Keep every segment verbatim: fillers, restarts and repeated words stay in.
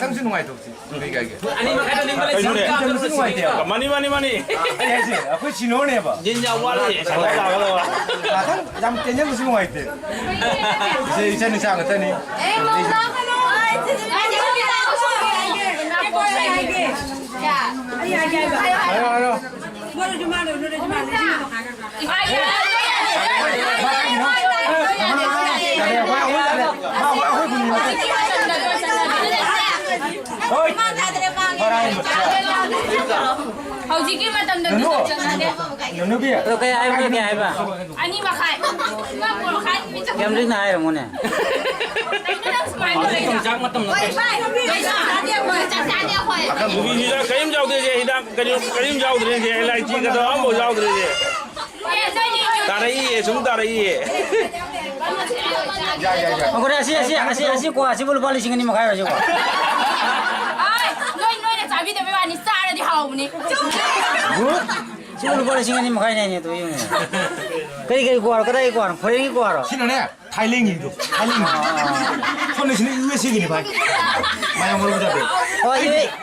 ꯅꯪꯁꯨ ꯅꯨꯡꯉꯥꯏꯊꯣꯛꯁꯤ꯫ ꯀꯩ ꯀꯥꯏꯒꯦ? ꯑꯅꯤ ꯃꯈꯥꯏꯗ ꯅꯤꯡꯕ ꯂꯩ꯫ ꯀꯩꯅꯣꯅꯦ? ꯁꯤꯡ ꯀꯥꯡꯕꯨ ꯇꯦꯟꯁꯟꯁꯨ ꯅꯨꯡꯉꯥꯏꯇꯦ꯫ ꯃꯅꯤ, ꯃꯅꯤ, ꯃꯅꯤ꯫ ꯑꯩ ꯍꯥꯏꯁꯦ, ꯑꯩꯈꯣꯏ ꯁꯤꯅꯤꯌꯔꯅꯦꯕ꯫ ꯖꯤꯟ ꯌꯥꯝ ꯋꯥꯠꯂꯤ꯫ ꯉꯥꯛꯇꯪ ꯌꯥꯝ ꯇꯦꯟꯁꯟꯕꯁꯨ ꯅꯨꯡꯉꯥꯏꯇꯦ꯫ ꯏꯆꯦ, ꯏꯆꯟ ꯏꯆꯥ ꯉꯥꯛꯇꯅꯤ꯫ ꯑꯦ, ꯃꯧ ꯂꯥꯛꯀꯅꯣ꯫ ꯑꯩ ꯍꯥꯏꯒꯦ, ꯑꯩ ꯍꯥꯏꯒꯦ꯫ ꯍꯥꯏꯔꯣ, ꯍꯥꯏꯔꯣ꯫ ꯍꯧꯖꯤꯛꯀꯤ ꯃꯇꯝꯗ ꯅꯨꯅꯨ꯫ ꯆꯠꯅꯗꯦ꯫ ꯅꯨꯅꯨꯕꯤ꯫ ꯑꯗꯣ ꯀꯩ ꯍꯥꯏꯕꯅꯣ, ꯀꯩ ꯍꯥꯏꯕ? ꯑꯅꯤ ꯃꯈꯥꯏ꯫ ꯌꯥꯝ ꯂꯤꯛꯅ ꯍꯥꯏꯔꯝꯃꯣꯅꯦ꯫ ꯀꯩꯅꯣ ꯅꯪ ꯁꯨꯃꯥꯏꯅ ꯇꯧꯔꯤꯗꯣ? ꯆꯥꯛ ꯃꯇꯝ ꯅꯠꯇꯦ꯫ ꯆꯥꯛ ꯆꯥꯗꯦ ꯑꯩꯈꯣꯏ꯫ ꯆꯥꯛ ꯆꯥꯗꯦ ꯑꯩꯈꯣꯏ꯫ ꯅꯨꯄꯤꯁꯤꯗ ꯀꯔꯤꯝ ꯌꯥꯎꯗꯦ ꯁꯦ, ꯍꯤꯗꯥꯛ ꯀꯔꯤꯝ, ꯀꯔꯤꯝ ꯌꯥꯎꯗ꯭ꯔꯦ ꯁꯦ, ꯑꯦꯂꯥꯏꯆꯤꯒꯗꯣ ꯑꯝꯐꯥꯎ ꯌꯥꯎꯗ꯭ꯔꯦ ꯁꯦ꯫ ꯇꯥꯔꯛꯏꯌꯦ, ꯁꯨꯝ ꯇꯥꯔꯛꯏꯌꯦ꯫ ꯌꯥꯏ, ꯌꯥꯏ, ꯌꯥꯏ꯫ ꯑꯩꯈꯣꯏ ꯑꯁꯤ, ꯑꯁꯤ, ꯑꯁꯤ, ꯑꯁꯤ ꯀꯣ, ꯑꯁꯤꯕꯨ ꯂꯨꯄꯥ ꯂꯤꯁꯤꯡ ꯑꯅꯤ ꯃꯈꯥꯏ ꯑꯣꯏꯔꯁꯤꯀꯣ꯫ ꯑꯥꯏ, ꯅꯣꯏ, ꯅꯣꯏꯅ ꯆꯥꯕꯤꯗꯕꯩ ꯋꯥꯅꯤ, ꯆꯥꯔꯗꯤ ꯍꯥꯎꯕꯅꯤ꯫ ꯁꯤꯕꯨ ꯂꯨꯄꯥ ꯂꯤꯁꯤꯡ ꯑꯅꯤ ꯃꯈꯥꯏꯅꯦ, ꯑꯗꯨ ꯌꯦꯡꯉꯨ꯫ ꯀꯔꯤ, ꯀꯔꯤ ꯀ꯭ꯋꯥꯔꯣ? ꯀꯗꯥꯏꯒꯤ ꯀ꯭ꯋꯥꯔꯣ? ꯐꯣꯔꯦꯟꯒꯤ ꯀ꯭ꯋꯥꯔꯣ? ꯁꯤꯅꯅꯦ, ꯊꯥꯏꯂꯦꯟꯒꯤꯗꯣ, ꯊꯥꯏꯂꯦꯟꯒꯤ꯫ ꯁꯣꯝꯗ ꯁꯤꯅ ꯌꯨ ꯑꯦꯁ ꯑꯦꯒꯤꯅꯤ ꯚꯥꯏ꯫ ꯃꯌꯥꯝ ꯃꯔꯨ ꯆꯥꯗꯦ꯫ ꯑꯣ,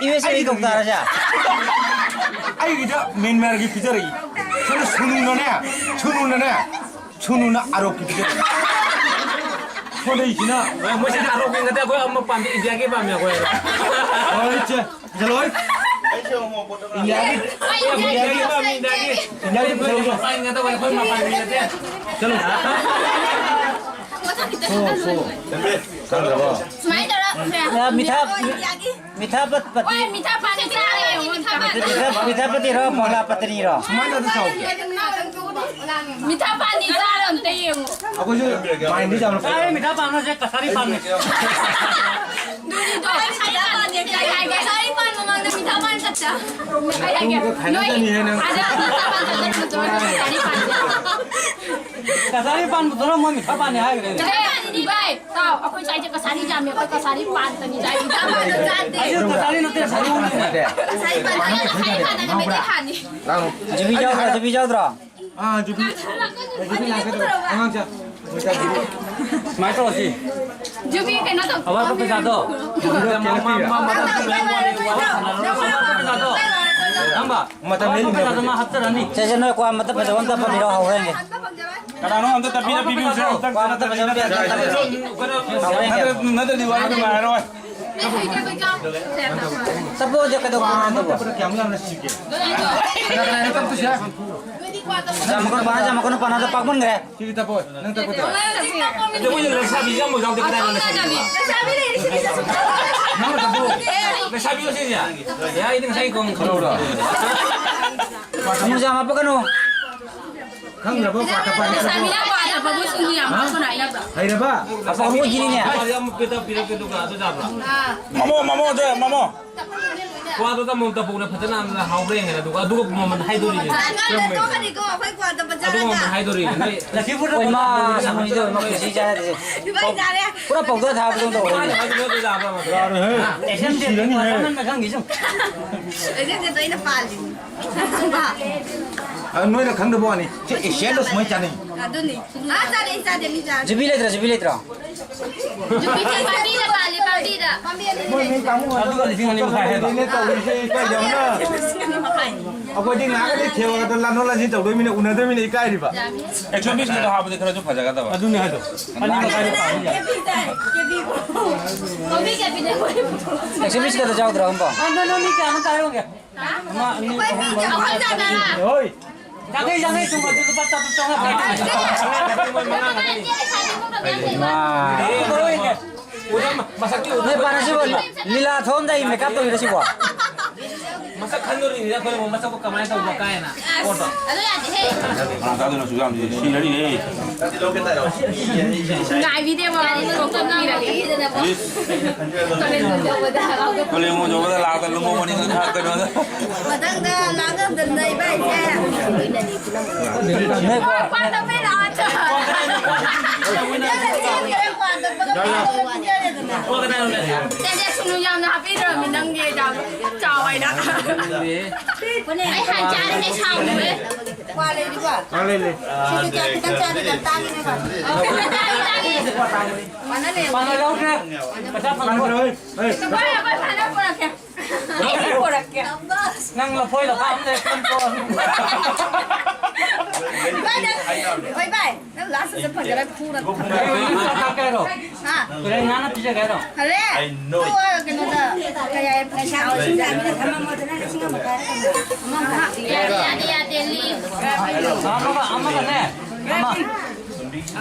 ꯌꯨ ꯑꯦꯁ ꯑꯦꯒꯤ ꯗꯣꯛꯇꯔ ꯑꯁꯦ? ꯑꯩꯒꯤꯗ ꯃꯦꯟꯃꯥꯔꯒꯤ ꯄꯤꯖꯔꯛꯏ꯫ ꯁꯣꯝꯗ ꯁꯨꯅꯨꯅꯅꯦ, ꯁꯨꯅꯨꯅꯅꯦ, ꯁꯨꯅꯨꯅ ꯑꯥꯔꯣꯛꯀꯤ ꯄꯤꯖꯔꯛꯏ꯫ ꯁꯣꯝꯗ ꯏꯁꯤꯅ ꯃꯣꯏꯁꯤꯅ ꯑꯥꯔꯣꯛꯀꯤ ꯅꯠꯇꯦ, ꯑꯩꯈꯣꯏ ꯑꯃ ꯄꯥꯝꯃꯤ, ꯏꯟꯗꯤꯌꯥꯒꯤ ꯄꯥꯝꯃꯤ ꯑꯩꯈꯣꯏ꯫ ꯍꯣꯏ, ꯏꯆꯦ꯫ ꯄꯨꯁꯜꯂꯣꯏ꯫ ꯏꯟꯗꯤꯌꯥꯒꯤ, ꯏꯟꯗꯤꯌꯥꯒꯤ ꯄꯥꯝꯃꯤ, ꯏꯟꯗꯤꯌꯥꯒꯤ꯫ ꯏꯟꯗꯤꯌꯥꯒꯤ ꯄꯨꯁꯜꯂꯣ꯫ ꯃꯄꯥꯟꯒꯤ ꯅꯠꯇꯕ ꯑꯩꯈꯣꯏ ꯃꯄꯥꯟꯒꯤ ꯅꯠꯇꯦ꯫ ꯆꯠꯂꯣ꯫ ꯁꯣ, ꯁꯣ꯫ ꯆꯪꯗ꯭ꯔꯕꯣ? ꯁꯨꯃꯥꯏꯅ ꯇꯧꯔ, ꯌꯥ, ꯃꯤꯊꯥ, ꯏꯟꯗꯤꯌꯥꯒꯤ꯫ ꯃꯤꯊꯥ ꯄꯠ-, ꯄꯠꯇꯤ꯫ ꯍꯣꯏ, ꯃꯤꯊꯥ ꯄꯥꯟꯗꯤ ꯆꯥꯔꯦ, ꯃꯤꯊꯥ ꯄꯥꯟꯗꯤ꯫ ꯃꯤꯊꯥ, ꯃꯤꯊꯥ ꯄꯠꯇꯤꯔꯣ, ꯄꯣꯂꯥ ꯄꯠꯇꯅꯤꯔꯣ? ꯁꯨꯃꯥꯏꯅ ꯇꯧꯔ ꯆꯥꯎ꯫ ꯃꯤꯊꯥ ꯄꯥꯟꯗꯤ ꯆꯥꯔ ꯑꯝꯇ ꯌꯦꯡꯉꯣ꯫ ꯑꯩꯈꯣꯏꯁꯨ ꯃꯥꯏꯟꯗꯤ ꯆꯥꯎꯅ ꯆꯥꯔꯦ, ꯃꯤꯊꯥ ꯄꯥꯟ ꯅꯠꯇꯦ, ꯀꯁꯥꯔꯤ ꯄꯥꯟꯅꯤ꯫ ꯑꯗꯨꯗꯤ ꯇꯣ, ꯀꯁꯥꯔꯤ ꯄꯥꯟ ꯅꯠꯇꯦ, ꯑꯩ ꯍꯥꯏꯒꯦ, ꯀꯁꯥꯔꯤ ꯄꯥꯟ ꯃꯃꯥꯡꯗ ꯃꯤꯊꯥ ꯄꯥꯟ ꯆꯠꯇ꯫ ꯑꯩ ꯍꯥꯏꯒꯦ, ꯅꯣꯏ ꯑꯥꯗ ꯃꯤꯊꯥ ꯄꯥꯟ ꯆꯠꯇ ꯅꯠꯇ꯭ꯔꯣ, ꯀꯁꯥꯔꯤ ꯄꯥꯟ꯫ ꯀꯁꯥꯔꯤ ꯄꯥꯟ ꯄꯨꯊꯣꯔꯛꯑꯣ, ꯃꯣꯏ ꯃꯤꯊꯥ ꯄꯥꯟꯅꯤ ꯍꯥꯏꯈ꯭ꯔꯦ꯫ ꯏꯕꯥꯏ, ꯇꯥꯎ, ꯑꯩꯈꯣꯏ ꯁ꯭ꯋꯥꯏꯁꯦ ꯀꯁꯥꯔꯤ ꯌꯥꯝꯃꯦ, ꯑꯩꯈꯣꯏ ꯀꯁꯥꯔꯤ ꯄꯥꯟ ꯇꯅꯤ ꯆꯥꯏ꯫ ꯃꯤꯊꯥ ꯄꯥꯟꯗꯣ ꯆꯥꯗꯦ꯫ ꯑꯩꯁꯨ ꯀꯁꯥꯔꯤ ꯅꯠꯇꯦ, ꯁꯥꯔꯤ ꯅꯠꯇꯦ꯫ ꯀꯁꯥꯔꯤ ꯄꯥꯟ ꯆꯥꯗꯦ, ꯀꯁꯥꯔꯤ ꯄꯥꯟ ꯅꯠꯇꯦ, ꯃꯩꯇꯩ ꯄꯥꯟꯅꯤ꯫ ꯂꯥꯡꯅꯨ꯫ ꯖꯤꯕꯤ ꯌꯥꯎꯗ꯭ꯔꯣ, ꯖꯤꯕꯤ ꯌꯥꯎꯗ꯭ꯔꯣ? ꯑꯥ, ꯖꯨꯕꯤ꯫ ꯖꯨꯕꯤ ꯂꯥꯛꯀꯦ ꯇꯧꯔꯦ꯫ ꯑꯉꯥꯡꯁꯦ꯫ ꯁꯨꯃꯥꯏꯅ ꯇꯧꯔꯁꯤ꯫ ꯖꯨꯕꯤ ꯀꯩꯅꯣ ꯇꯧ꯫ ꯑꯋꯥꯠꯄ ꯄꯩꯁꯥꯗꯣ꯫ ꯄꯩꯁꯥꯗꯣ꯫ ꯅꯪꯕ꯫ ꯃꯇꯝ ꯂꯦꯟꯕ ꯄꯩꯁꯥꯗꯣ ꯃꯥ ꯍꯥꯞꯆꯔꯅꯤ꯫ ꯁꯦ, ꯁꯦ, ꯅꯣꯏ ꯀ꯭ꯋꯥ ꯑꯃꯇ ꯐꯖꯕ ꯑꯝꯇ ꯐꯝꯕꯤꯔꯣ, ꯍꯧꯔꯦꯟꯒꯦ꯫ ꯀꯅꯥꯅꯣ ꯑꯝꯇ ꯇꯞꯄꯤꯔ ꯄꯤꯕꯤꯌꯨꯁꯦ, ꯑꯝꯇ꯫ ꯀ꯭ꯋꯥ ꯑꯃꯇ ꯐꯖꯕ ꯑꯝꯇ ꯅꯠꯇ꯭ꯔꯗꯤ ꯋꯥꯔꯤ ꯅꯨꯡꯉꯥꯏꯔꯔꯣꯏ꯫ ꯇꯞꯄꯣꯁꯦ ꯀꯩꯗꯧꯕꯅꯣ ꯑꯗꯨꯕꯣ? ꯀꯅꯥ ꯀꯅꯥꯅꯣ ꯇꯞꯇꯣꯏꯁꯦ? ꯆꯥꯃ ꯀꯨꯟ ꯄꯥꯅ, ꯆꯥꯃ ꯀꯨꯟ ꯄꯥꯅꯗ ꯄꯥꯛꯃꯟꯈ꯭ꯔꯦ꯫ ꯁꯤꯗꯤ ꯇꯞꯄꯣ, ꯅꯪ ꯇꯞꯀꯗ꯭ꯔꯣ? ꯑꯗꯨ ꯃꯣꯏꯅ ꯂꯩꯁꯥꯕꯤꯁꯦ ꯑꯃꯨꯛ ꯌꯥꯎꯗꯦ, ꯀꯗꯥꯏꯅꯣ ꯂꯩꯁꯥꯕꯤ? ꯂꯩꯁꯥꯕꯤ ꯂꯩꯔꯤ, ꯁꯤꯗꯤ ꯆꯠꯁꯤ꯫ ꯅꯪꯅ ꯇꯞꯄꯣ꯫ ꯂꯩꯁꯥꯕꯤꯔꯣ ꯁꯤꯁꯦ? ꯑꯦ, ꯑꯩꯗꯤ ꯉꯁꯥꯏ ꯀꯣꯡ ꯈꯪꯍꯧꯔꯣ꯫ ꯁꯃꯨꯖꯥ ꯍꯥꯞꯄꯛꯀꯅꯨ꯫ ꯈꯪꯗ꯭ꯔꯕꯣ? ꯄꯥ ꯇꯞꯄ ꯍꯩꯇ꯭ꯔꯕꯣ? ꯂꯩꯁꯥꯕꯤꯅ ꯄꯥ ꯇꯞꯄꯕꯨ ꯁꯤꯡꯖꯨ ꯌꯥꯝ ꯍꯥ? ꯍꯥꯎꯕꯅ ꯍꯥꯏꯅꯕ꯭ꯔꯣ? ꯍꯩꯔꯕ? ꯑꯐꯕ ꯑꯣꯏꯈꯤꯅꯤꯅꯦ꯫ ꯑꯗꯨ ꯌꯥꯕ꯭ꯔꯥ? ꯃꯃꯣ, ꯃꯃꯣ, ꯑꯗꯨ ꯃꯃꯣ꯫ ꯀ꯭ꯋꯥꯗꯨꯗ ꯃꯣꯟꯇ ꯄꯣꯛꯅ ꯐꯖꯅ ꯑꯝꯅ ꯍꯥꯎꯕ꯭ꯔꯥ ꯌꯦꯡꯉꯦ, ꯑꯗꯨꯒ ꯑꯗꯨꯒ ꯃꯃꯜ ꯍꯥꯏꯗꯣꯔꯤꯅꯦ꯫ ꯆꯥꯅꯤꯡꯉꯥꯏꯗ ꯇꯣꯛꯀꯅꯤꯀꯣ, ꯑꯩꯈꯣꯏ ꯀ꯭ꯋꯥꯗ ꯑꯗꯨꯒ ꯄꯟꯖꯔꯒ꯫ ꯃꯃꯜ ꯍꯥꯏꯗꯣꯔꯤꯅꯦ꯫ ꯅꯣꯏ ꯂꯁꯤꯄꯨꯔꯗ ꯍꯣꯏ, ꯃꯥ ꯄꯟꯖꯔꯒ ꯁꯃꯨꯖꯤꯗ ꯃꯥ ꯀꯨꯁꯤ ꯆꯥꯏ ꯍꯥꯏꯔꯤꯁꯦ꯫ ꯏꯕꯥꯏ ꯇꯥꯔꯦ꯫ ꯄꯨꯔꯥ ꯄꯧꯗꯔ ꯊꯥꯕꯗꯧ ꯇꯧꯔꯦ꯫ ꯃꯥꯅ ꯍꯥꯏꯗꯣ ꯅꯠꯇ꯭ꯔꯣ ꯌꯥꯕ꯭ꯔꯥ ꯃꯗꯣ? ꯌꯥꯔꯣꯏꯍꯦ꯫ ꯑꯦꯛꯁꯟ ꯁꯤꯔꯅꯤ ꯍꯦ꯫ ꯆꯥꯃꯟꯕ ꯈꯪꯗꯦ ꯁꯨꯝ꯫ ꯑꯦꯛꯁꯟꯁꯦ ꯑꯩꯅ ꯄꯥꯜꯂꯤꯅꯤ꯫ ꯑ, ꯅꯣꯏꯅ ꯈꯪꯗꯕ ꯋꯥꯅꯤ꯫ ꯁꯤ ꯑꯦꯛꯁꯟꯗꯣ ꯁꯨꯃꯥꯏꯅ ꯆꯥꯅꯩ꯫ ꯑꯗꯨꯅꯤ꯫ ꯑꯥ, ꯆꯥꯗꯦ, ꯑꯩ ꯆꯥꯗꯦ, ꯃꯤ ꯆꯥꯗꯦ꯫ ꯖꯨꯕꯤ ꯂꯩꯇ꯭ꯔꯥ, ꯖꯨꯕꯤ ꯂꯩꯇ꯭ꯔꯣ? ꯖꯨꯕꯤ ꯄꯥꯝꯕꯤꯗ ꯄꯥꯜꯂꯤ, ꯄꯥꯝꯕꯤꯗ꯫ ꯃꯣꯏ ꯃꯤ ꯀꯥꯡꯕꯨ ꯑꯗꯨꯒ ꯂꯤꯁꯤꯡ ꯑꯅꯤ ꯃꯈꯥꯏ ꯍꯥꯏꯕ꯫ ꯇꯧꯔꯤꯁꯦ, ꯏꯀꯥꯏꯖꯕꯅ꯫ ꯂꯤꯁꯤꯡ ꯑꯅꯤ ꯃꯈꯥꯏ꯫ ꯑꯩꯈꯣꯏꯗꯤ ꯉꯥꯛꯑꯒ ꯊꯦꯡꯉꯒ ꯂꯥꯟꯗꯣꯛ ꯂꯥꯟꯁꯤꯟ ꯇꯧꯗꯣꯏ ꯃꯤꯅ ꯎꯅꯗꯣꯏ ꯃꯤꯅ ꯏꯀꯥꯏꯔꯤꯕ꯫ ꯑꯦꯛꯁꯟ ꯃꯤꯁꯀꯗꯣ ꯍꯥꯞꯄꯗꯤ ꯈꯔꯁꯨ ꯐꯖꯒꯗꯕ꯫ ꯑꯗꯨꯅꯤ ꯍꯥꯏꯗꯣ꯫ ꯑꯅꯤ ꯃꯈꯥꯏꯗ ꯄꯥꯝꯃꯤ ꯌꯥꯏ꯫ ꯀꯦꯕꯤ ꯇꯥꯏ, ꯀꯦꯕꯤ꯫ ꯀꯣꯕꯤ ꯀꯦꯕꯤꯅꯦ, ꯀꯣꯕꯤ꯫ ꯑꯦꯛꯁꯟ ꯃꯤꯁꯀꯗꯣ ꯌꯥꯎꯗ꯭ꯔꯣ ꯑꯝꯕꯣ? ꯑꯗꯣ ꯅꯪ ꯃꯤ ꯀꯌꯥꯅꯣ ꯀꯥꯏꯔꯣꯒꯦ? ꯑꯃ, ꯑꯅꯤ, ꯑꯍꯨꯝ, ꯃꯔꯤ, ꯃꯉꯥ, ꯇꯔꯨꯛ꯫ ꯍꯣꯏ꯫ ꯌꯥꯡꯈꯩ, ꯌꯥꯡꯈꯩ ꯊꯨꯝ ꯑꯗꯨ ꯂꯨꯄꯥ ꯆꯥꯇ꯭ꯔꯨꯛ ꯆꯥꯝꯃꯉꯥ ꯄꯤꯔꯛꯑꯣ꯫ ꯃꯥ꯫ ꯃꯔꯣꯏꯅꯦ꯫ ꯅꯣꯏ ꯄꯥꯅꯁꯤꯕꯨ ꯂꯤꯂꯥ ꯊꯣꯛꯑꯝꯗꯥꯏ ꯃꯦꯀꯞ ꯇꯧꯔꯤꯔꯣ ꯁꯤꯕꯣ? ꯃꯁꯛ ꯈꯪꯗꯣꯔꯤꯅꯤꯅ ꯑꯩꯈꯣꯏꯅ ꯃꯁꯛꯄꯨ ꯀꯃꯥꯏꯅ ꯇꯧꯕ ꯀꯥꯏꯅ꯫ ꯄꯣꯠꯇꯣ꯫ ꯑꯗꯨ ꯌꯥꯗꯦꯍꯦ꯫ ꯀꯅꯥ ꯆꯥꯗꯣꯏꯅꯣ ꯑꯁꯨꯛ ꯌꯥꯝꯁꯤꯗꯤ? ꯁꯤꯔꯅꯤꯅꯦ꯫ ꯉꯥꯏꯕꯤꯗꯦ ꯃꯥ꯫ ꯏꯁ꯫ ꯀꯣꯂꯦꯖ ꯌꯧꯕꯗ ꯂꯥꯛꯇ ꯂꯨꯝꯃꯝꯃꯅꯤ ꯉꯥꯏꯍꯥꯛ ꯀꯩꯅꯣꯗ꯫ ꯃꯊꯪꯗ ꯂꯥꯛꯑꯀꯥꯟꯗ ꯏꯕꯥꯏꯁꯦ꯫ ꯄꯥꯟꯗꯝ ꯂꯩꯔꯛꯑꯣ꯫ ꯁꯦ, ꯁꯦ, ꯁꯨꯅꯨ ꯌꯥꯝꯅ ꯍꯥꯞꯄꯤꯗ꯭ꯔꯕꯅꯤ ꯅꯪꯒꯤ ꯌꯥꯝ ꯆꯥꯎ ꯍꯥꯏꯅ꯫ ꯑꯩ ꯍꯥꯟ ꯆꯥꯔꯦ, ꯁꯥꯎꯅꯨꯍꯦ꯫ ꯀ꯭ꯋꯥ ꯂꯩꯔꯤꯕꯣ? ꯀ꯭ꯋꯥ ꯂꯩ, ꯂꯩ꯫ ꯁꯤꯁꯨ ꯀꯌꯥ ꯈꯤꯇꯪ ꯆꯥꯗꯦ, ꯌꯥꯝ ꯇꯥꯡꯉꯤꯅꯦꯕ꯫ ꯄꯥꯟꯅ ꯂꯧꯗ꯭ꯔꯦ꯫ ꯄꯩꯁꯥ ꯐꯪꯉꯔꯣꯏ꯫ ꯍꯣꯏ, ꯍꯣꯏ꯫ ꯑꯩꯈꯣꯏ, ꯑꯩꯈꯣꯏ ꯐꯅ ꯄꯨꯔꯛꯀꯦ꯫ ꯄꯨꯔꯛꯀꯦ꯫ ꯅꯪ ꯂꯐꯣꯏ ꯂꯐꯥ ꯑꯝ ꯂꯩꯔꯛꯇ꯭ꯔꯣ? ꯚꯥꯏ, ꯅꯪ, ꯍꯣꯏ, ꯚꯥꯏ, ꯅꯪ ꯂꯥꯁ ꯆꯠ ꯐꯖꯔ ꯐꯨꯔ꯫ ꯅꯪ ꯆꯥꯛ ꯆꯥꯛꯀꯦ ꯍꯥꯏꯔꯣ? ꯍꯥ? ꯇꯨꯔꯦꯟ ꯉꯥꯅ ꯄꯤꯖꯒꯦ ꯍꯥꯏꯔꯣ? ꯐꯔꯦ꯫ ꯇꯣꯛꯑꯣ, ꯀꯩꯅꯣꯗ, ꯀꯌꯥ ꯄꯩꯁꯥ ꯑꯣꯏꯁꯤꯟ ꯌꯥꯅꯤꯅ ꯊꯝꯃꯝꯃꯣꯗꯅ ꯂꯤꯁꯤꯡ ꯑꯃ ꯈꯥꯏꯔꯒ꯫ ꯌꯥꯗꯦ, ꯌꯥꯗꯦ, ꯌꯥꯗꯦ, leave꯫ ꯑꯃꯒ, ꯑꯃꯒꯅꯦ, ꯑꯃ꯫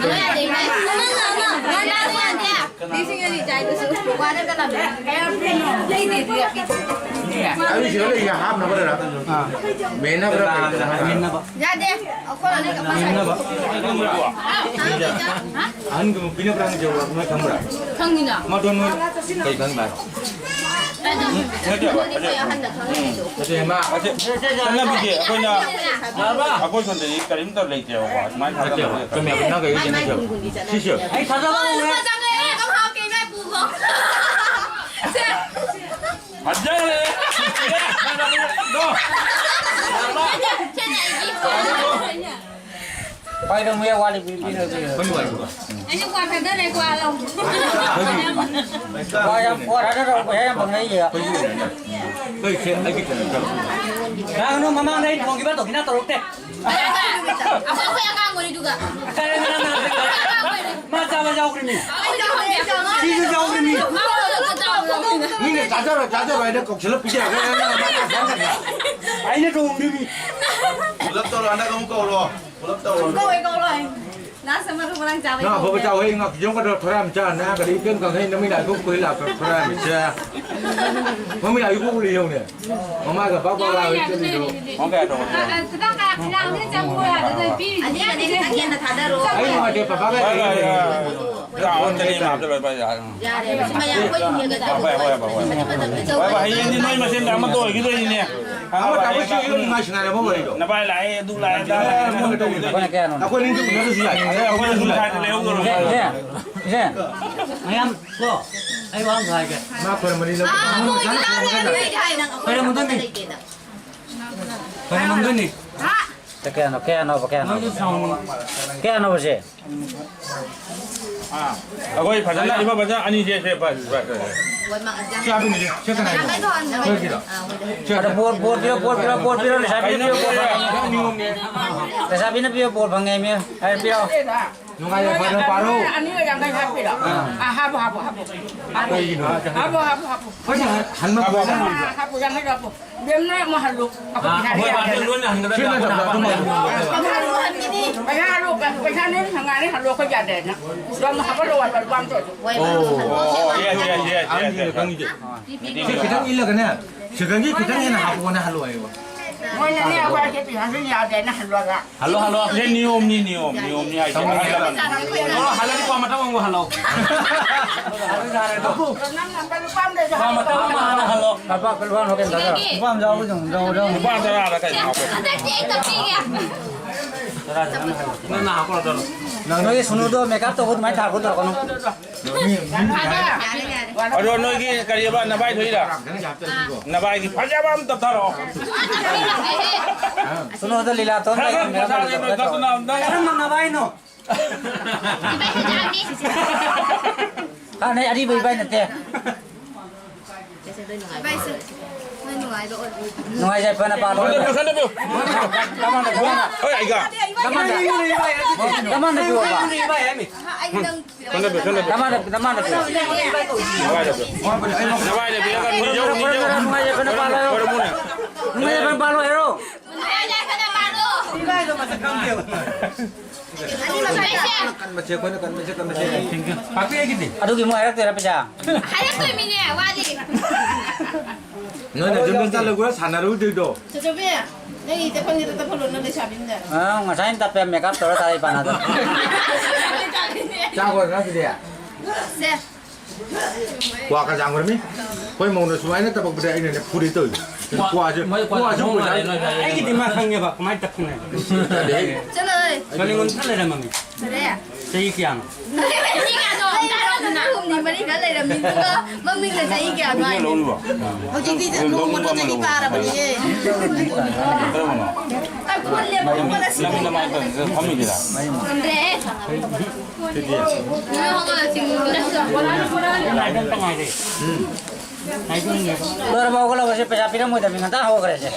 ꯑꯃ ꯌꯥꯗꯦ, ꯏꯃꯥ꯫ ꯑꯃ, ꯑꯃ, ꯑꯃ ꯌꯥꯗꯦ, ꯌꯥꯗꯦ꯫ ꯂꯤꯁꯤꯡ ꯑꯅꯤ ꯆꯥꯏꯗꯨꯁꯨ ꯋꯥꯅ ꯆꯠꯂꯝꯃꯦ꯫ ꯂꯩꯗꯦ, ꯑꯗꯨ ꯌꯥꯝ ꯄꯤꯗꯦ꯫ ꯑꯗꯨ ꯁꯤꯗ ꯂꯩꯁꯦ ꯍꯥꯞꯅꯕꯔ? ꯑꯥ꯫ ꯃꯦꯟꯅꯕꯔ? ꯃꯦꯟꯅꯕ꯫ ꯌꯥꯗꯦ꯫ ꯑꯩꯈꯣꯏ ꯍꯧꯖꯤꯛ ꯑꯃ ꯁꯥꯏ꯫ ꯃꯦꯟꯅꯕ꯫ ꯍꯥ? ꯍꯥ? ꯑꯍꯟꯒꯤ ꯄꯤꯅꯕ꯭ꯔꯥ ꯍꯪꯖꯧ, ꯑꯗꯨꯃꯥꯏꯅ ꯈꯪꯕ꯭ꯔꯥ? ꯈꯪꯉꯤꯅ꯫ ꯃꯗꯣ ꯅꯣꯏ ꯀꯩ ꯈꯪꯕ ꯍꯥꯏꯔꯣ? ꯅꯠꯇꯦꯕ, ꯅꯠꯇꯦ꯫ ꯅꯠꯇꯦ, ꯃꯥ ꯆꯠꯅꯕꯤꯁꯦ ꯑꯩꯈꯣꯏꯅ ꯑꯩꯈꯣꯏ ꯁꯣꯝꯗꯗꯤ ꯀꯔꯤꯝꯇ ꯂꯩꯇꯦꯕꯀꯣ꯫ ꯑꯗꯨꯃꯥꯏꯅ ꯅꯠꯇꯦꯕ, ꯊꯥꯖꯕ ꯆꯨꯝꯃꯦꯕ, ꯅꯪ ꯀꯩ ꯅꯠꯇꯦꯕ꯫ ꯁꯤꯁꯦ꯫ ꯑꯩ ꯊꯥꯖꯕ ꯍꯧꯔꯦ꯫ ꯂꯨꯄꯥ ꯆꯥꯝꯃ ꯂꯩꯔꯦ, ꯑꯗꯨꯝ ꯍꯥꯞꯀꯦ, ꯏꯃꯥ ꯏꯄꯨꯕꯣ꯫ ꯁꯦ꯫ ꯐꯖꯔꯦ꯫ ꯅꯣ꯫ ꯁꯦ, ꯁꯦ, ꯑꯩꯒꯤ꯫ ꯄꯥꯏꯔꯝꯃꯨ ꯌꯥ ꯋꯥꯠꯂꯤ, ꯄꯤꯕꯤꯔꯒꯦ꯫ ꯑꯩꯁꯨ ꯀ꯭ꯋꯥ ꯊꯥꯗꯔꯦ, ꯀ꯭ꯋꯥ ꯂꯧ꯫ ꯀ꯭ꯋꯥ ꯌꯥꯝ, ꯀ꯭ꯋꯥ ꯊꯥꯗꯔꯛꯑꯣ, ꯄꯩꯁꯥ ꯌꯥꯝ ꯐꯪꯅꯩꯌꯦ꯫ ꯀꯩ ꯁꯦ, ꯑꯩꯒꯤ ꯀꯩꯅꯣ ꯇꯧ꯫ ꯅꯪ ꯃꯃꯥꯡꯗ ꯑꯩ ꯊꯣꯡꯈꯤꯕ ꯇꯧꯈꯤꯅ ꯇꯧꯔꯛꯇꯦ꯫ ꯑꯩꯈꯣꯏ, ꯑꯩꯈꯣꯏ ꯑꯉꯥꯡ ꯑꯣꯏꯔꯤꯗꯨꯒ꯫ ꯀꯔꯤ ꯑꯉꯥꯡ ꯑꯣꯏꯔꯤ? ꯃꯥ ꯆꯥꯕ ꯌꯥꯎꯈ꯭ꯔꯤꯅꯤ꯫ ꯑꯩꯈꯣꯏ ꯆꯥꯕ ꯌꯥꯎꯈ꯭ꯔꯤꯅꯤ꯫ ꯁꯤꯁꯨ ꯌꯥꯎꯈ꯭ꯔꯤꯅꯤ꯫ ꯃꯥ ꯆꯥꯕ ꯌꯥꯎꯈ꯭ꯔꯤꯅꯤ꯫ ꯃꯤꯅ ꯆꯥꯖꯔꯣꯏ, ꯆꯥꯖꯔꯣꯏ ꯍꯥꯏꯅ ꯀꯧꯁꯤꯜꯂ ꯄꯤꯖꯔꯒ ꯅꯪ ꯃꯥ ꯆꯥꯕ ꯌꯥꯎꯈ꯭ꯔꯤꯅꯤ꯫ ꯑꯩꯅ ꯇꯣꯡꯗ꯭ꯔꯤꯅꯤ꯫ ꯄꯨꯂꯞ ꯇꯧꯔꯣ, ꯍꯟꯗꯛ ꯑꯃꯨꯛ ꯀꯧꯔꯣ꯫ ꯄꯨꯂꯞ ꯇꯧꯔꯣ꯫ ꯀꯧꯋꯦ, ꯀꯧꯔꯣꯏ꯫ ꯂꯥꯁ ꯑꯃ ꯊꯣꯛꯄ ꯅꯪ ꯆꯥꯕ ꯅꯪ ꯑꯐꯕ ꯌꯥꯎꯈ꯭ꯔꯦ꯫ ꯆꯥꯎꯍꯦ, ꯉꯥ ꯈꯤꯇꯪ ꯈꯛꯇ ꯊꯣꯔꯥ ꯑꯃ ꯆꯥ, ꯅꯪ ꯀꯔꯤ ꯏꯀꯪ ꯀꯪꯉꯩ ꯅꯃꯤꯠ ꯂꯥꯏꯕꯛ ꯀꯨꯏ ꯂꯥꯛꯄ ꯊꯣꯔꯥ ꯑꯃ ꯆꯥ꯫ ꯃꯃꯤꯠ ꯂꯥꯏꯕꯛ ꯀꯨꯏ ꯌꯧꯅꯦ꯫ ꯃꯃꯥꯏꯒ ꯕꯥꯛ ꯕꯥꯛ ꯂꯥꯎꯔꯦ ꯆꯠꯂꯤꯗꯣ꯫ ꯈꯤꯇꯪ ꯀꯌꯥ ꯇꯧꯕ? ꯈꯤꯇꯪ ꯀꯌꯥ, ꯈꯤꯇꯪ ꯆꯪꯉꯨ ꯌꯥꯗ꯭ꯔꯗꯤ ꯄꯤꯔꯤꯗꯨꯗꯤ꯫ ꯑꯅꯤ, ꯑꯅꯤ ꯈꯤꯇꯪ ꯍꯦꯟꯅ ꯊꯥꯗꯔꯣ꯫ ꯑꯩ ꯅꯨꯡꯉꯥꯏꯇꯦ, ꯄꯄꯥꯒ ꯍꯣꯏ, ꯍꯣꯏ, ꯍꯣꯏ, ꯍꯣꯏ꯫ ꯆꯥꯎ, ꯆꯅꯤ ꯑꯃ ꯍꯥꯞꯆꯜꯂꯣ, ꯂꯨꯄꯥ ꯌꯥꯔꯦ꯫ ꯌꯥꯔꯦ, ꯃꯁꯤ ꯃꯌꯥꯝ ꯑꯩꯈꯣꯏ ꯌꯨꯝꯒꯤ ꯍꯣꯏ, ꯍꯣꯏ, ꯍꯣꯏ, ꯍꯣꯏ꯫ ꯍꯣꯏ, ꯍꯣꯏ, ꯍꯌꯦꯡꯗꯤ ꯅꯣꯏ ꯃꯁꯦꯟꯗ ꯑꯃꯠꯇ ꯑꯣꯏꯈꯤꯗꯣꯏꯅꯤꯅꯦ꯫ ꯑꯃ ꯇꯥꯃꯣ ꯁꯤ ꯌꯨꯝ ꯅꯨꯡꯉꯥꯏ ꯁꯉꯥꯏꯔꯕ ꯋꯥꯔꯤꯗꯣ꯫ ꯅꯚꯥꯏ ꯂꯥꯛꯑꯦ, ꯑꯗꯨ ꯂꯥꯛꯑꯦ, ꯑꯗꯥ ꯂꯥꯛꯑꯦ, ꯑꯗꯨ ꯇꯧꯕꯗꯣ꯫ ꯑꯩꯈꯣꯏꯅ ꯀꯌꯥꯅꯣ? ꯑꯩꯈꯣꯏ ꯅꯤꯡꯁꯤꯡ ꯎꯅꯗ꯭ꯔꯁꯨ ꯌꯥꯏ꯫ ꯑꯗꯩ ꯑꯩꯈꯣꯏꯅ ꯁꯨꯝ ꯁ꯭ꯋꯥꯏꯗ ꯂꯩꯍꯧꯗꯧꯔꯕ꯫ ꯏꯆꯦ, ꯏꯆꯦ, ꯏꯆꯦ꯫ ꯃꯌꯥꯝ ꯀꯣ, ꯑꯩ ꯋꯥ ꯑꯃ ꯍꯥꯏꯒꯦ꯫ ꯃꯥ ꯈꯣꯏꯔꯝꯕꯅꯤ ꯂꯧ-, ꯑꯥ, ꯃꯣꯏ ꯃꯆꯥꯅ ꯈꯣꯏꯔꯝꯕ ꯀꯥꯟꯗ꯫ ꯈꯣꯏꯔꯝꯃꯨꯗꯣꯏꯅꯤ꯫ ꯈꯣꯏꯔꯝꯃꯨꯗꯣꯏꯅꯤ꯫ ꯀꯌꯥꯅꯣ, ꯀꯌꯥꯅꯣꯕ, ꯀꯌꯥꯅꯣ? ꯅꯣꯏꯁꯨ ꯁꯥꯎꯅꯨ꯫ ꯀꯌꯥꯅꯣꯕꯁꯦ? ꯑꯥ, ꯑꯩꯈꯣꯏ ꯐꯖꯅ, ꯏꯃꯥ ꯐꯖꯅ ꯑꯅꯤꯁꯦ, ꯁꯦ, ꯐ-, ꯐ-, ꯐ-, ꯁꯤ ꯍꯥꯞꯄꯤꯅꯦ, ꯁꯦ, ꯁꯦ ꯀꯅꯥꯒꯤꯅꯣ? ꯑꯩꯈꯣꯏꯒꯤꯔꯣ? ꯁꯦ, ꯑꯗ ꯕꯣꯠ, ꯕꯣꯠ ꯄꯤꯔꯣ, ꯕꯣꯠ ꯄꯤꯔꯣ, ꯕꯣꯠ ꯄꯤꯔꯣ, ꯂꯩꯁꯥꯕꯤꯅ ꯀꯩꯅꯣ ꯄꯤꯔꯣ, ꯕꯣꯠ ꯄꯤꯔꯣ꯫ ꯄꯤꯔꯣ꯫ ꯂꯩꯁꯥꯕꯤꯅ ꯄꯤꯔꯣ, ꯕꯣꯠ ꯐꯪꯉꯦ, ꯃꯤ꯫ ꯍꯥꯏ, ꯄꯤꯔꯣ꯫ ꯅꯨꯡꯉꯥꯏ ꯌꯥꯏꯐꯅ ꯄꯥꯔꯣ꯫ ꯑꯅꯤꯒ ꯌꯥꯡꯈꯩ ꯍꯥꯞꯄꯤꯔꯣ? ꯑꯥ꯫ ꯑꯥ, ꯍꯥꯞꯄꯣ, ꯍꯥꯞꯄꯣ, ꯍꯥꯞꯄꯣ꯫ ꯀꯩꯒꯤꯅꯣ? ꯍꯥꯞꯄꯣ, ꯍꯥꯞꯄꯣ, ꯍꯥꯞꯄꯣ꯫ ꯑꯩꯈꯣꯏꯅ ꯍꯟꯕ ꯍꯥꯞꯄꯣ, ꯄꯩꯁꯥ ꯍꯥꯞꯄꯣ, ꯂꯩꯕ꯭ꯔꯣ? ꯍꯥꯞꯄꯣ, ꯌꯥꯡꯈꯩ ꯍꯥꯞꯄꯣ꯫ ꯕꯦꯝꯅ ꯑꯃꯨꯛ ꯍꯜꯂꯨ꯫ ꯑꯩꯈꯣꯏ ꯑꯥ, ꯄꯩꯁꯥ ꯑꯩꯈꯣꯏ ꯌꯥꯗꯦ꯫ ꯕꯥꯁꯨ ꯂꯣꯏꯅ ꯍꯟꯒꯗꯕꯅꯤ꯫ ꯁꯤꯅ ꯆꯞ ꯆꯥꯕ ꯃꯥꯜꯂꯦ꯫ ꯄꯩꯁꯥ ꯍꯜꯂꯨ, ꯄꯩꯁꯥ ꯅꯣꯏꯅ ꯐꯪꯉꯥꯅꯤ ꯍꯜꯂꯨ, ꯑꯩꯈꯣꯏ ꯌꯥꯗꯦꯅ꯫ ꯑꯗꯣ ꯑꯃꯨꯛ ꯍꯥꯞꯀꯠꯂꯣ ꯍꯥꯏꯕ ꯂꯨꯄꯥ ꯑꯃ ꯇꯧꯔꯁꯨ꯫ ꯑꯣ, ꯑꯣ, ꯌꯦꯁ, ꯌꯦꯁ, ꯌꯦꯁ, ꯌꯦꯁ, ꯑꯍꯟꯁꯤꯡꯅ ꯌꯦꯁ꯫ ꯈꯪꯉꯤꯁꯦ꯫ ꯁꯤ ꯈꯤꯇꯪ ꯏꯜꯂꯒꯅꯦ, ꯁꯤꯗꯒꯤ ꯈꯤꯇꯪ ꯍꯦꯟꯅ ꯍꯥꯞꯄꯛꯑꯣꯅ ꯍꯜꯂꯣ ꯍꯥꯏꯌꯣ꯫ ꯃꯣꯏꯅꯅꯦ, ꯑꯩꯈꯣꯏ ꯑꯁꯤ ꯄꯩꯁꯥꯁꯨ ꯌꯥꯗꯦꯅ ꯍꯜꯂꯒ꯫ Hello, hello. ꯁꯤ ꯅꯤꯌꯣꯝꯅꯤ, ꯅꯤꯌꯣꯝ, ꯅꯤꯌꯣꯝꯅꯤ ꯍꯥꯏꯁꯦ꯫ ꯇꯧꯔꯦ꯫ ꯑꯍꯜ ꯂꯃꯟ꯫ ꯑꯣ, ꯍꯜꯂꯗꯤ ꯀꯣ, ꯃꯊꯪ ꯑꯃꯨꯛ ꯍꯜꯂꯣ꯫ ꯅꯪ ꯅꯝꯕꯔ ꯂꯨꯄꯥ ꯑꯃ ꯂꯩꯔꯁꯨ ꯀꯣ, ꯃꯊꯪ ꯑꯃꯨꯛ ꯍꯥꯟꯅ ꯍꯜꯂꯣ꯫ ꯂꯨꯄꯥ, ꯂꯨꯄꯥ ꯂꯨꯄꯥ ꯑꯃ ꯂꯧꯔꯣ ꯀꯩꯅꯣ, ꯇꯧꯔꯣ꯫ ꯂꯨꯄꯥ ꯑꯃ ꯇꯔꯥꯔ ꯀꯩꯅꯣ ꯍꯥꯞꯄꯣ꯫ ꯍꯟꯗꯛꯇꯤ ꯑꯩ ꯀꯞꯄꯤꯒꯦ꯫ ꯅꯪ ꯅꯍꯥꯛ ꯀꯣ, ꯇꯧꯔꯣ꯫ ꯅꯣꯏꯒꯤ ꯁꯨꯅꯨꯗꯣ ꯃꯦꯀꯞ ꯇꯧꯕ ꯑꯗꯨꯃꯥꯏꯅ ꯊꯥꯔꯛꯄ ꯇꯧꯔꯛꯀꯅꯨ꯫ ꯑꯗꯣ ꯅꯣꯏꯒꯤ ꯀꯔꯤꯕ ꯅꯚꯥꯏ ꯊꯣꯛꯏꯔꯥ? ꯅꯚꯥꯏꯒꯤ ꯐꯖꯕ ꯑꯝꯇ ꯊꯥꯔꯛꯑꯣ꯫ ꯁꯨꯅꯣꯗ ꯂꯤꯂꯥ ꯇꯧ ꯈꯔ ꯈꯔ ꯂꯩꯔꯝꯃꯦ꯫ ꯃꯁꯥꯁꯦ ꯅꯣꯏꯈꯠꯇꯅ ꯑꯝꯇ꯫ ꯀꯔꯝꯕ ꯅꯚꯥꯏꯅꯣ? ꯍꯥꯟꯅꯩ ꯑꯔꯤꯕ ꯏꯕꯥꯏ ꯅꯠꯇꯦ꯫ ꯏꯕꯥꯏꯁꯦ, ꯅꯣꯏ ꯅꯨꯡꯉꯥꯏꯕ ꯑꯣꯏꯕꯤꯌꯨ꯫ ꯅꯨꯡꯉꯥꯏꯖꯩ, ꯐꯅ ꯄꯥꯜꯂꯣ꯫ ꯁꯣꯝꯗ ꯄꯤꯌꯨ, ꯁꯣꯝꯗ ꯄꯤꯌꯨ꯫ Command, command. ꯍꯣꯏ, ꯑꯩꯒ꯫ ꯀꯃꯥꯟꯗ꯫ ꯀꯃꯥꯟꯗ ꯄꯤꯌꯣꯕ꯫ ꯑꯍꯥ, ꯑꯩ ꯅꯪ ꯁꯣꯝꯗ ꯄꯤꯌꯨ, ꯁꯣꯝꯗ ꯄꯤꯌꯨ꯫ ꯅꯃꯥꯟꯅꯕꯤ, ꯅꯃꯥꯟꯅꯕꯤ꯫ ꯅꯃꯥꯟꯅꯕꯤ꯫ ꯅꯃꯥꯟꯅꯕꯤ ꯑꯃ ꯅꯤꯖꯧ, ꯅꯤꯖꯧ꯫ ꯅꯨꯡꯉꯥꯏ ꯌꯥꯏꯐꯅ ꯄꯥꯜꯂꯣ꯫ ꯈꯣꯏꯔꯝꯃꯨꯅꯦ꯫ ꯅꯨꯡꯉꯥꯏ ꯌꯥꯏꯐꯅ ꯄꯥꯜꯂꯣ ꯍꯥꯏꯔꯣ꯫ ꯅꯨꯡꯉꯥꯏ ꯌꯥꯏꯐꯅ ꯄꯥꯜꯂꯣ꯫ ꯏꯕꯥꯏꯗꯣ ꯃꯁꯛ ꯈꯪꯗꯦꯕ꯫ ꯑꯅꯤꯃꯛ ꯄꯩꯁꯦ꯫ ꯀꯟꯕꯁꯦ, ꯑꯩꯈꯣꯏꯅ ꯀꯟꯕꯁꯦ, ꯀꯟꯕꯁꯦ꯫ ꯄꯥꯛꯄꯤ ꯑꯩꯒꯤꯗꯤ꯫ ꯑꯗꯨꯒꯤ ꯑꯃꯨꯛ ꯍꯥꯏꯔꯛꯇꯣꯏꯔꯥ ꯄꯩꯁꯥ? ꯍꯥꯏꯔꯛꯇꯣꯏꯃꯤꯅꯦ, ꯋꯥꯠꯂꯤ꯫ ꯅꯣꯏꯅ ꯌꯨꯝꯗ ꯆꯠꯂꯒ ꯁꯥꯟꯅꯔꯨꯗꯣꯏꯗꯣ꯫ ꯆꯦꯆꯧꯕꯤ, ꯅꯪꯒꯤ ꯇꯦꯐꯜꯒꯤꯗꯣ ꯇꯞꯍꯜꯂꯣ, ꯅꯪ ꯂꯩꯁꯥꯕꯤꯅꯤꯅ꯫ ꯑ, ꯉꯁꯥꯏꯅ ꯇꯞꯄꯦ, ꯃꯦꯀꯞ ꯇꯧꯔ ꯇꯥꯔꯛꯏ ꯄꯥꯅꯗꯣ꯫ ꯆꯥꯛ ꯂꯣꯏꯈ꯭ꯔꯦ ꯑꯗꯨꯗꯤ? ꯁꯦ꯫ ꯀ꯭ꯋꯥ ꯈꯔ ꯆꯥꯝꯈ꯭ꯔꯃꯤ꯫ ꯑꯩꯈꯣꯏ ꯃꯧꯅ ꯁꯨꯃꯥꯏꯅ ꯇꯞꯄꯛꯄꯗ ꯑꯩꯅꯅꯦ ꯐꯨꯔꯦ ꯇꯧꯔꯤꯁꯦ꯫ ꯀ꯭ꯋꯥꯁꯦ, ꯃꯣꯏ ꯀ꯭ꯋꯥ ꯀ꯭ꯋꯥꯁꯦ ꯆꯥꯝꯃꯛꯑꯣ ꯄꯩꯁꯥ ꯍꯥꯏꯔꯦ, ꯅꯣꯏ ꯍꯥꯏꯔꯦ꯫ ꯑꯩꯒꯤꯗꯤ ꯃꯥ ꯈꯪꯉꯦꯕ, ꯀꯃꯥꯏꯅ ꯇꯞꯄꯅꯣ ꯍꯥꯏꯕ꯫ ꯆꯠꯂꯣꯍꯦ꯫ ꯁꯣꯂꯤꯡꯒꯣꯟ ꯈꯔ ꯂꯩꯔꯝꯃꯃꯤ꯫ ꯐꯔꯦ꯫ ꯆꯍꯤ ꯀꯌꯥꯅꯣ? ꯆꯍꯤ ꯀꯌꯥꯅꯣ? ꯆꯍꯤ ꯑꯍꯨꯝꯅꯤ ꯃꯔꯤ ꯈꯔ ꯂꯩꯔꯝꯃꯤ꯫ ꯑꯗꯨꯒ ꯃꯃꯤꯡꯅ ꯆꯍꯤ ꯀꯌꯥꯅꯣ ꯍꯥꯏꯅꯦ? ꯍꯧꯖꯤꯛꯇꯤ ꯅꯣꯡꯃꯗ ꯆꯍꯤ ꯄꯥꯔꯕꯅꯤꯌꯦ꯫ ꯀꯔꯝꯕꯅꯣ? ꯑꯩ ꯐꯣꯟ ꯂꯦꯞꯄ ꯅꯪ, ꯅꯪ ꯅꯃꯥꯏ ꯐꯝꯃꯤꯁꯤꯔꯥ? ꯉꯝꯗ꯭ꯔꯦꯍꯦ꯫ ꯂꯣꯏꯔꯕ ꯍꯧꯒꯠꯂꯕꯁꯦ ꯄꯩꯁꯥ ꯄꯤꯔꯝꯃꯣꯏꯗꯕꯅꯤ, ꯉꯟꯇꯥ ꯍꯧꯒꯠꯈ꯭ꯔꯦꯁꯦ꯫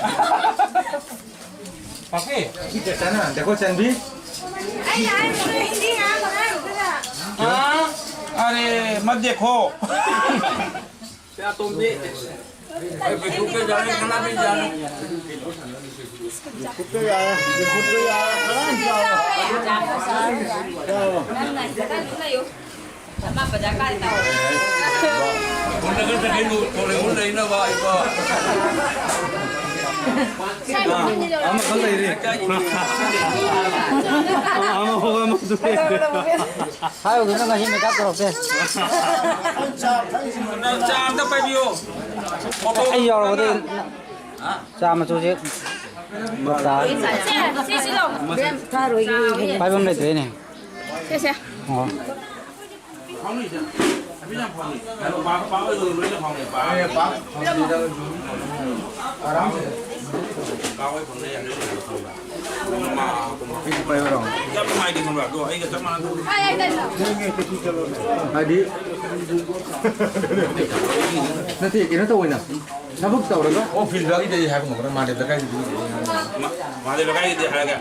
ꯄꯥꯛꯄꯤ꯫ ꯁꯤ ꯆꯦꯆꯥꯅ ꯍꯟꯗꯛꯀꯣ ꯆꯟꯕꯤ꯫ हाँ, अरे मत देखो। क्या तुम भी? ꯍꯥꯏꯔꯨꯗꯅ ꯉꯁꯤ ꯃꯦꯀꯞ ꯇꯧꯔꯛꯇꯦ꯫ ꯆꯥ ꯑꯝꯇ ꯄꯥꯏꯕꯤꯌꯨ꯫ ꯑꯩ ꯌꯥꯎꯔꯕꯗꯤ ꯆꯥ ꯃꯆꯨꯁꯦ ꯃꯣꯔꯣꯛ ꯇꯥꯔꯦ꯫ ꯄꯥꯏꯐꯝ ꯂꯩꯇ꯭ꯔꯦꯅꯦ꯫ ꯁꯦ, ꯁꯦ꯫ ꯑꯣ꯫ ꯍꯥꯏꯗꯤ ꯅꯠꯇꯦ, ꯀꯩꯅꯣ ꯇꯧꯋꯤꯅ ꯊꯕꯛ ꯇꯧꯔꯒ ꯑꯣ ꯐꯤꯜꯗꯒꯤꯗꯤ ꯍꯥꯏꯕ ꯉꯝꯒꯗ꯭ꯔꯥ? ꯃꯥꯗꯦꯕ ꯂꯩꯀꯥꯏꯒꯤꯗꯤ ꯍꯥꯏꯔꯒ